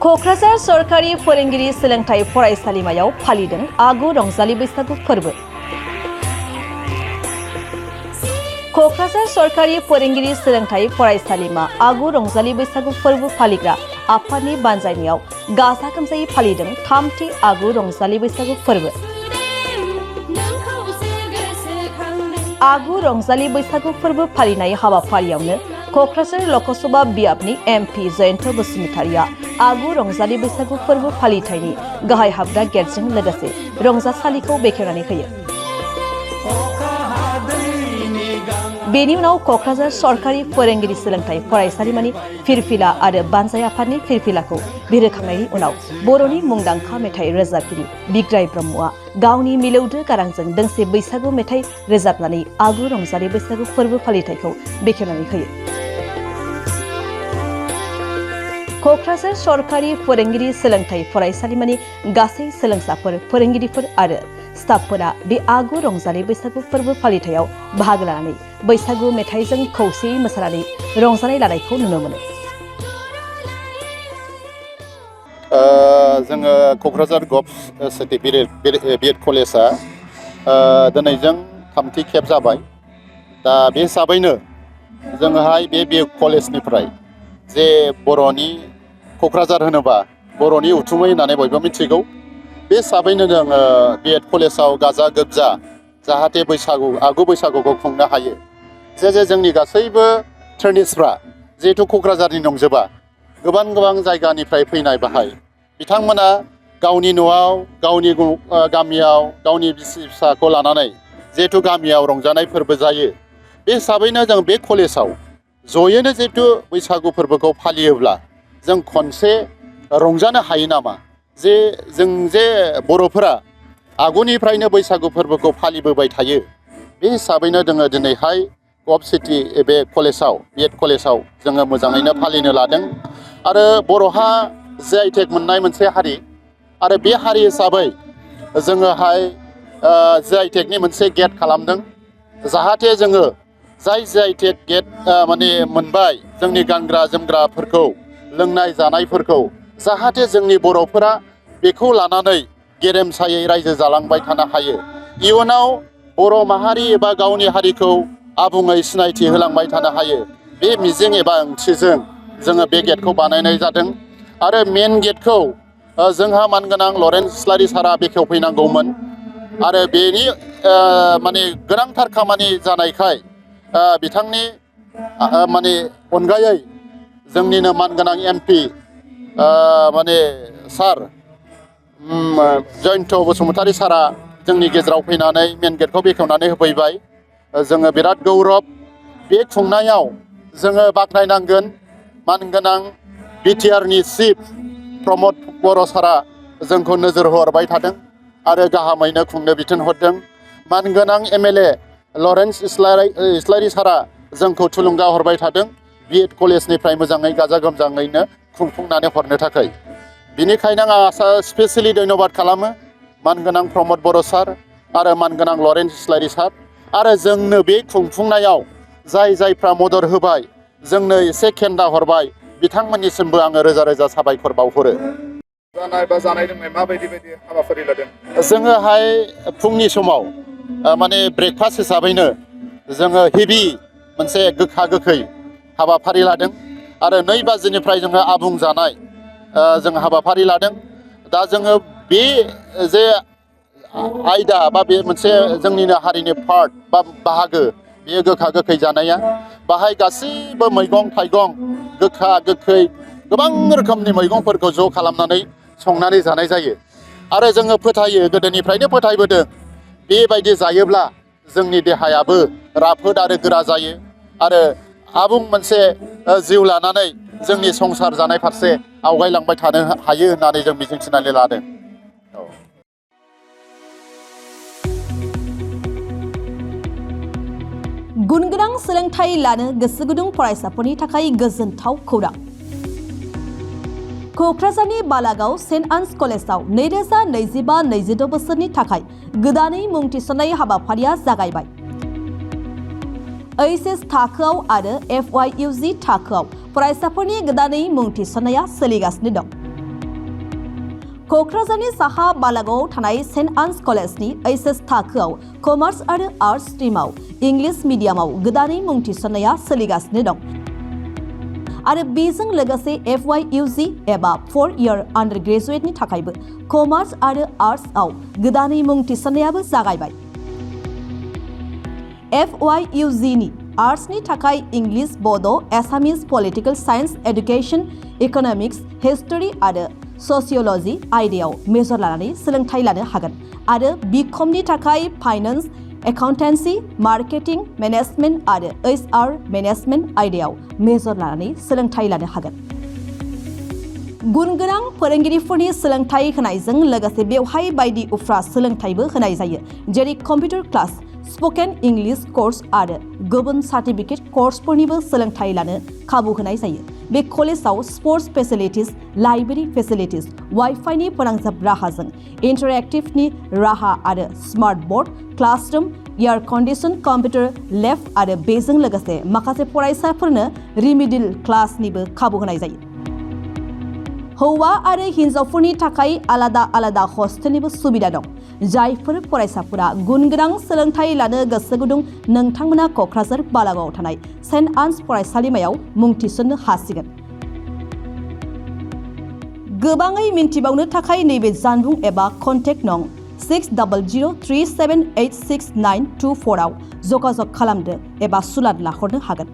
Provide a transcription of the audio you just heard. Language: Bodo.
क'क्राझार सरकारि फोरोंगिरि सोलोंथाइ फरायसालिमायाव फालिदों आगु रंजालि बैसागु फोरबो। क'क्राझार सरकारि फोरोंगिरि सोलोंथाइ फरायसालिमा आगु रंजालि बैसागु फोरबो फालिग्रा आफादनि बानजायनायाव गाजा गोमजायै फालिदों थामथि आगु रंजालि बैसागु फोरबो। आगु रंजालि बैसागु फोरबो फालिनाय हाबाफारियावनो क'क्राझार लकसभा बियाबनि एमपि जयन्त बसुमतारिया आगु रंजालि बैसागु फोरबो फालिथायनि गाहाय हाबग्रा गेटजों लोगोसे रंजासालिखौ बेखेवनानै होयो। बेनि उनाव क'क्राझार सरकारि फोरोंगिरि सोलोंथाइ फरायसालिमानि फिरफिला आरो बानजाय आफादनि फिरफिलाखौ बिरहोखांनायनि उनाव बर'नि मुंदांखा मेथाइ रोजाबगिरि बिग्राय ब्रह्मआ गावनि मिलौदो गारांजों दोंसे बैसागु मेथाइ रोजाबनानै आगु रंजालि बैसागु फोरबो फालिथायखौ बेखेवनानै होयो। क'क्राझार सरकारि फोरोंगिरि सोलोंथाइ फरायसालिमानि गासै सोलोंसाफोर, फोरोंगिरिफोर आरो स्टाफफोरा बे आगु रंजालि बैसागु फोरबो फालिथायाव बाहागो लानानै बैसागु मेथाइजों खौसेयै मोसानानै रंजानाय लानायखौ नुनो मोनो। जोङो क'क्राझार गभर्नमेन्ट सिटि बिएड कलेजआ दिनैजों थामथि खेब जाबाय। दा बे हिसाबैनो जोङोहाय बे बिएड कलेजनिफ्राय जे बर'नि क'क्राझार होनोबा बर'नि उथुमै होननानै बयबो मिथिगौ। बे हिसाबैनो जोङो बिएड कलेजाव गाजा गोमजा जाहाथे आगु बैसागुखौ खुंनो हायो। जे जोंनि गासैबो ट्रेनिस्टफ्रा जिहेथु क'क्राझारनि नंजोबा, गोबां जायगानिफ्राय फैनाय बाहाय बिथांमोना गावनि न'आव, गावनि गामियाव, गावनि बिसि फिसाखौ लानानै जिहेथु गामियाव रंजानाय फोरबो जायो। बे हिसाबैनो जों बे कलेजाव जयैनो जिहेथु बैसागु फोरबोखौ फालियोब्ला जों खनसे रंजानो हायो नामा? जों बर'फोरा आगुनिफ्रायनो बैसागु फोरबोखौ फालिबोबाय थायो। बे हिसाबैनो जोङो दिनैहाय गभ सिटि बे कलेजाव, बिएड कलेजाव जोङो मोजाङैनो फालिनो लादों। आरो बर'हा जिआइटेक मोननाय मोनसे हारि, आरो बे हारि हिसाबै जोङोहाय जिआइटेकनि मोनसे गेट खालामदों। जाहाथे जोङो जाय जिआइटेक गेट मोनबाय, जोंनि गानग्रा जोमग्राफोरखौ, लोंनाय जानायफोरखौ जाहाथे जोंनि बर'फोरा बेखौ लानानै गेरेमसायै रायजो जालांबाय थानो हायो। इयुनाव बर' माहारि एबा गावनि हारिखौ आबुङै सिनायथि होलांबाय थानो हायो। बे मिजिं एबा ओंथिजों जोङो बे गेटखौ बानायनाय जादों। आरो मेन गेटखौ जोंहा मानगोनां लरेन्स इस्लारि सारा बेखेवफैनांगौमोन। आरो बेनि गोनांथार खामानि जानायखाय बिथांनि अनगायै जोंनिनो मानगोनां एमपि सार जयन्त बसुमतारि सारा जोंनि गेजेराव फैनानै मेन गेटखौ बेखेवनानै होफैबाय। जोङो बिराद गौरब। बे खुंनायाव जोङो बाख्नायनांगोन मानगोनां बिटिआरनि चिफ प्रमद बर' सारा जोंखौ नोजोर हरबाय थादों आरो गाहामैनो खुंनो बिथोन हरदों। मानगोनां एमएलए लरेन्स इस्लारि सारा जोंखौ थुलुंगा हरबाय थादों बिएड कलेजनिफ्राय मोजाङै गाजा गोमजाङैनो खुंफुंनानै हरनो थाखाय। बिनिखायनो आं स्पेसियेलि धन्यबाद खालामो मानगोनां प्रमद बर' सार आरो मानगोनां लरेन्स इस्लारि सार। आरो जोंनो बे खुंफुंनायाव जायफ्रा मदद होबाय, जोंनो एसे खेन्दा हरबाय, बिथांमोननिसिमबो आङो रोजा साबायखर बावहरो। जानाय लोंनाय माबायदि हाबाफारि लादों? जोङोहाय फुंनि समाव ब्रेकफास्ट हिसाबैनो जोङो हेभि मोनसे गोखा गोखै हाबाफारि लादों। आरो 2 बाजिनिफ्राय जोङो आबुं जानाय जों हाबाफारि लादों। दा जोङो बे जे आयदा बा बे मोनसे जोंनिनो हारिनि पार्ट बा बाहागो, बेयो गोखा गोखै जानाया। बाहाय गासैबो मैगं थाइगं, गोखा गोखै, गोबां रोखोमनि मैगंफोरखौ ज' खालामनानै संनानै जानाय जायो। आरो जोङो फोथायो, गोदोनिफ्रायनो फोथायबोदों, बेबायदि जायोब्ला जोंनि देहायाबो राफोद आरो गोरा जायो। आरो आबुं मोनसे जिउ लानानै जोंनि संसार जानाय फारसे आवगायलांबाय थानो हायो होननानै जों मिजिंथिनानै लादों। गुनगोनां सोलोंथाइ लानो गोसो गुदुं फरायसाफोरनि थाखाय गोजोनथाव खौरां। क'क्राझारनि बालागाव सेन्ट आन्स कलेजाव 2025-26 बोसोरनि थाखाय गोदानै मुं थिसननाय हाबाफारिया जागायबाय। एइचएस थाखोआव आरो FYUG थाखोआव फरायसाफोरनि गोदानै मुं थिसननाया सोलिगासिनो दं। क'क्राझारनि साहा बालागावआव थानाय सेन्ट आन्स कलेजनि एचएस थाखोआव कमार्स आरो आर्ट्स स्ट्रिमाव इंलिश मिडियामाव गोदानै मुं थिसननाया सोलिगासिनो दं आरो बेजों लोगोसे FYUG एबा 4 इयार आन्डार ग्रेजुएटनि थाखायबो कमार्स आरो आर्ट्सआव गोदानै मुं थिसननायाबो जागायबाय। FYUG नि आर्ट्सनि थाखाय English, Bodo', Assamese, political science, education, economics, history आरो ससिय'ल'जि आयदायाव मेजर लानानै सोलोंथाइ लानो हागोन आरो बिकमनि थाखाय फाइनेन्स, एकाउन्टेन्सि, मार्केटिं, मेनेजमेन्ट आरो HR मेनेजमेन्ट आयदायाव मेजर लानानै सोलोंथाइ लानो हागोन। गुन गोनां फोरोंगिरिफोरनि सोलोंथाइ होनायजों लोगोसे बेवहाय बायदि उफ्रा सोलोंथाइबो होनाय जायो, जेरै computer class, spoken English course आरो गुबुन सार्टिफिकेट कर्सफोरनिबो सोलोंथाइ लानो खाबु होनाय जायो। बे कलेजाव स्पर्ट्स फेसिलिटिज, लाइब्रेरी फेसिलिटिज, वाइफाइनि फोनांजाब राहाजों इन्टारेक्टिभनि राहा आरो smart board, classroom, air condition computer lab आरो बेजों लोगोसे माखासे फरायसाफोरनो रिमिडिल क्लासनिबो खाबु होनाय जायो। हौवा आरो हिन्जावफोरनि थाखाय आलादा आलादा हस्टेलनिबो सुबिदा दं। जायफोर फरायसाफोरा गुन गोनां सोलोंथाइ लानो गोसो गुदुं नोंथांमोना क'क्राझार बालागावआव थानाय सेन्ट आन्स फरायसालिमायाव मुं थिसननो हासिगोन। गोबाङै मिन्थिबावनो थाखाय नैबे जानबुं एबा कन्टेक्ट नं 6003786924 आव जगाजग खालामदो एबा सुलाद लाहरनो हागोन।